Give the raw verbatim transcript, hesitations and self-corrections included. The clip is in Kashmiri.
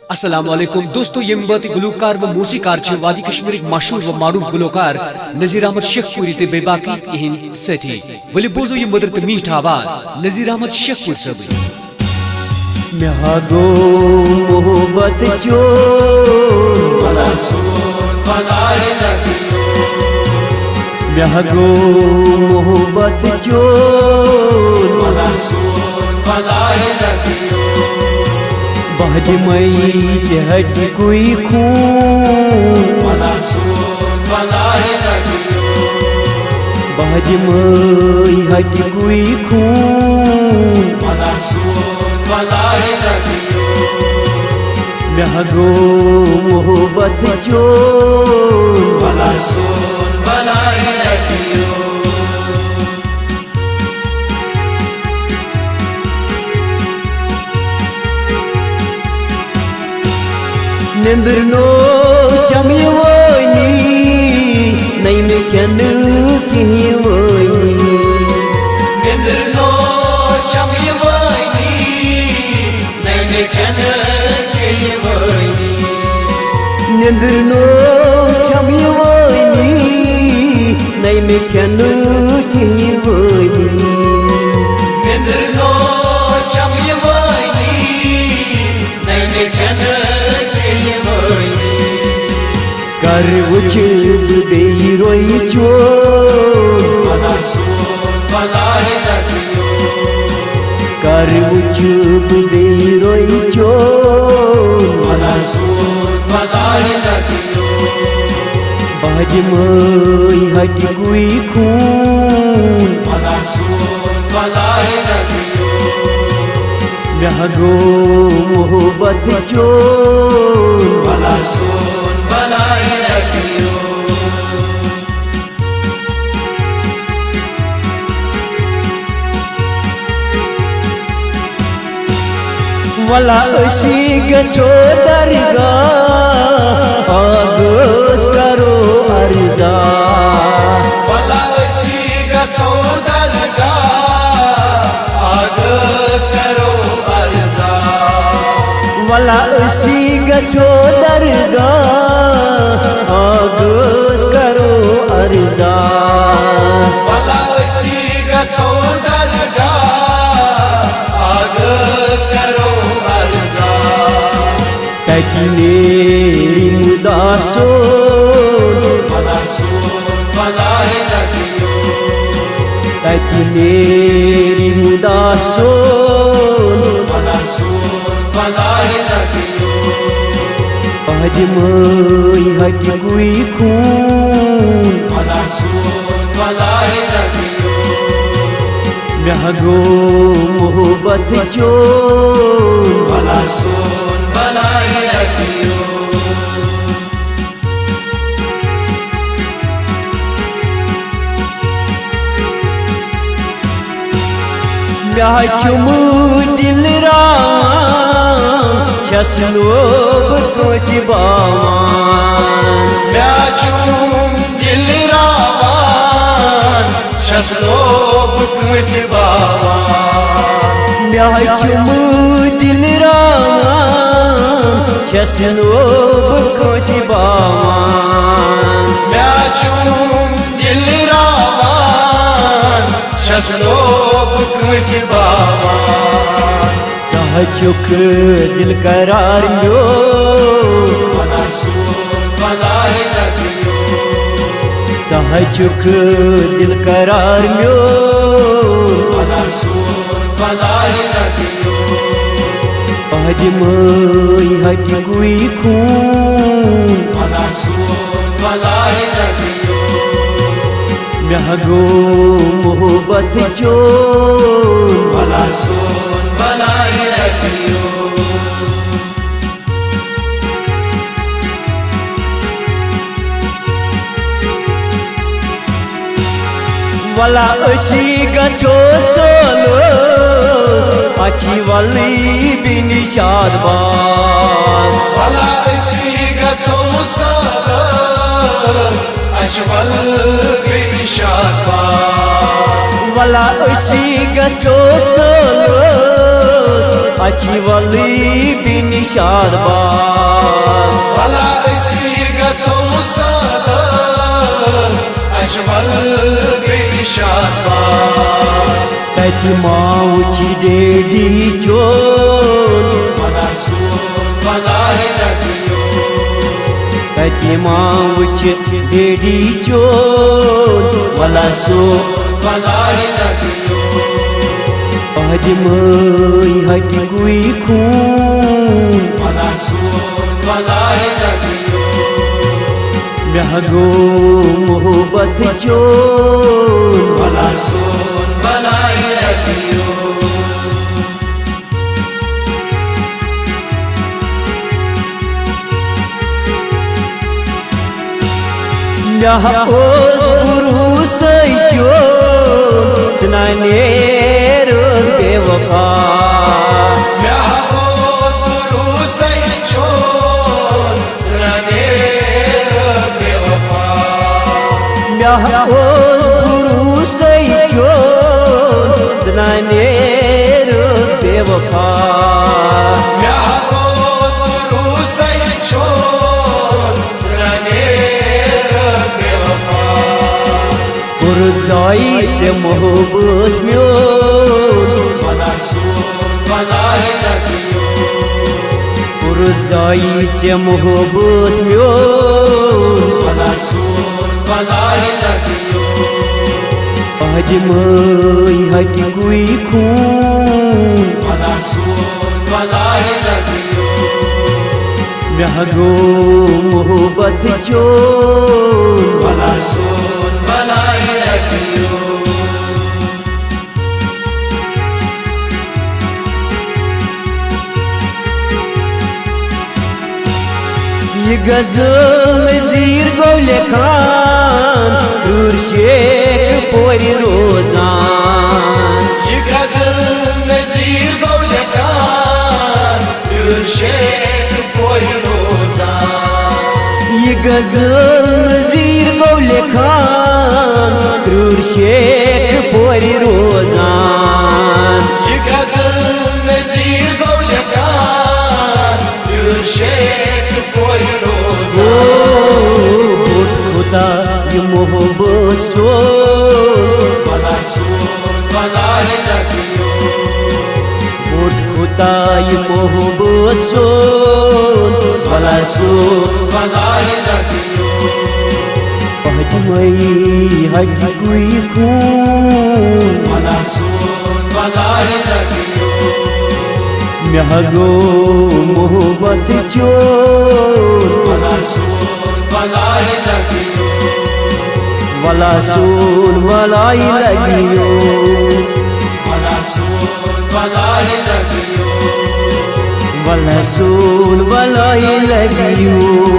السلام علیکم دوستو، یم بٲتھ گلوکار و موسیقار چھِ وادی کشمیرٕکۍ مشہوٗر و معروٗف گلوکار نذیر احمد شیخ پوری تہٕ بیٚیہِ باقٕے یِہنٛدۍ سٲتھی۔ ؤلِو بوزو یہِ مٔدٕر تہٕ میٖٹھ آواز نذیر احمد شیخ پوری صٲبٕنۍ۔ مےٚ ہا گوٚو محبت چون، مےٚ ہا گوٚو محبت چون۔ بہٕ دِمَے ژےٚ ہَٹہِ کُے خوٗن۔ بہٕ دِمَے ہَٹہِ کُے خوٗن۔ مےٚ ہا گوٚو محبت چون۔ نیٚنٛدٕر نوٚو چھم یِوٲنی، نَے مےٚ کھٮ۪نہٕ کِہِنۍ وٲنی۔ نیٚنٛدٕر نوٚو چھم یِوٲنی، نَے مےٚ کھٮ۪نہٕ کِہِنۍ وٲنی۔ نیٚنٛدٕر نوٚو چھم یِوٲنی، نَے مےٚ کھٮ۪نہٕ کِہِنۍ وٲنی۔ نیٚنٛدٕر نوٚو چھم یِوٲنی، نَے مےٚ کھٮ۪نہٕ کِہِنۍ وٲنی۔ کر وٕچھٕ بہٕ بیٚیہِ روٚیہِ چون۔ کر وٕچھٕ بہٕ بیٚیہِ روٚیہِ چون۔ بہٕ دِمَے ہَٹہِ کُے خوٗن۔ مےٚ ہا گوٚو محبت چون۔ ولا أسۍ گژھو درگاہ، آغاز کرو عرضا۔ ولا أسۍ گژھو درگاہ، آغاز کرو عرضا۔ ولا أسۍ گژھو درگاہ، آغاز کرو عرضا۔ ولا أسۍ گژھو درگاہ، آغاز کرو عرضا۔ تَتہِ نیرِ مُدا سون۔ مُدا سون بَلاے لَگیو۔ تَتہِ نیرِ مُدا سون۔ مُدا سون بَلاے لَگیو۔ پہدِ مٲے ہَٹہِ گوٚوٕے خوٗن۔ مُدا سون بَلاے لَگیو۔ مےٚ ہا گوٚو محبت چون۔ مُدا سون بَلاے لَگیو۔ مےٚ ہا چھُم دِل راوان، چھَس نہٕ بہٕ کٲنٛسہِ باوان۔ مےٚ ہا چھُم دِل راوان، چھَس نہٕ بہٕ کٲنٛسہِ باوان۔ مےٚ ہا چھُم دِل راوان، چھَس نہٕ بہٕ کٲنٛسہِ باوان۔ مےٚ ہا چھُم دِل راوان، چھَس نہٕ بہٕ کٲنٛسہِ باوان۔ ژٕ ہا چھُکھ دِل قرار میون۔ ژٕ ہا چھُکھ دِل قرار میون۔ پہدِ مٲے ہَٹہِ گوٚوٕے خوٗن۔ مےٚ ہا گوٚو محبت چون۔ ولا أسۍ گژھو سٲلَس، اَچھِ وَلٕے بے نِشاد باغ۔ ولا أسۍ گژھو سٲلَس، اَچھِ وَلٕے بے نِشاد باغ۔ ولا أسۍ گژھو سٲلَس، اچھِ ولہٕ بے نشاد باغ۔ ولا أسۍ گژھو سادس اچھِ ولہٕ بے نشاد باغ۔ تتہِ ما وٕچھِ ڈیڈی چون ولا سون بلاے لگیو۔ تتہِ ما وٕچھِ ڈیڈی چون ولا سون بلاے لگیو۔ پہدِ مٲے ہٹہِ گوٚوٕے خوٗن۔ ولا سون بلاے لگیو۔ مےٚ ہا گوٚو محبت چون۔ ولا سون بلاے لگیو۔ مےٚ ہا اوس بھروسے چون، ژٕ نہ نیرُکھ بے وفا۔ مےٚ ہا اوس بھروسے چون، ژٕ نہ نیرُکھ بے وفا۔ مےٚ ہا اوس بھروسے چون، ژٕ نہ نیرُکھ بے وفا۔ مےٚ ہا اوس بھروسے چون، ژٕ نہ نیرُکھ بے وفا۔ کوٚر ضایع ژےٚ محبت میون۔ ولا سون بلاے لگیو۔ کوٚر ضایع ژےٚ محبت میون۔ ولا سون بلاے لگیو۔ پہدِ مٲے ہٹہِ گوٚوٕے خوٗن۔ ولا سون بلاے لگیو۔ مےٚ ہا گوٚو محبت چون۔ ولا سون بلاے لگیو۔ یہِ غزل نذیٖر گوٚو لیکھان، روٗر شیخ پورِ روزان۔ یہِ غزل نذیٖر گوٚو لیکھان، روٗر شیخ پورِ روزان۔ یہِ غزل نذیٖر گوٚو لیکھان، روٗر شیخ پورِ روزان۔ یہِ غزل نذیٖر گوٚو لیکھان، روٗر شیخ پورِ روزان۔ او، بوٚڑ خدا یہِ محبت سون۔ ولا سون بلاے لگیو۔ بوٚڑ خدا یہِ محبت سون۔ ولا سون بلاے لگیو۔ پہدِ مٲے ہٹہِ گوٚوٕے خوٗن۔ ولا سون بلاے لگیو۔ مےٚ ہا گوٚو محبت چون۔ ولا سون بلاے لگیو۔ ولا سون بلاے لگیو۔ ولا سون بلاے لگیو۔ ولا سون بلاے لگیو۔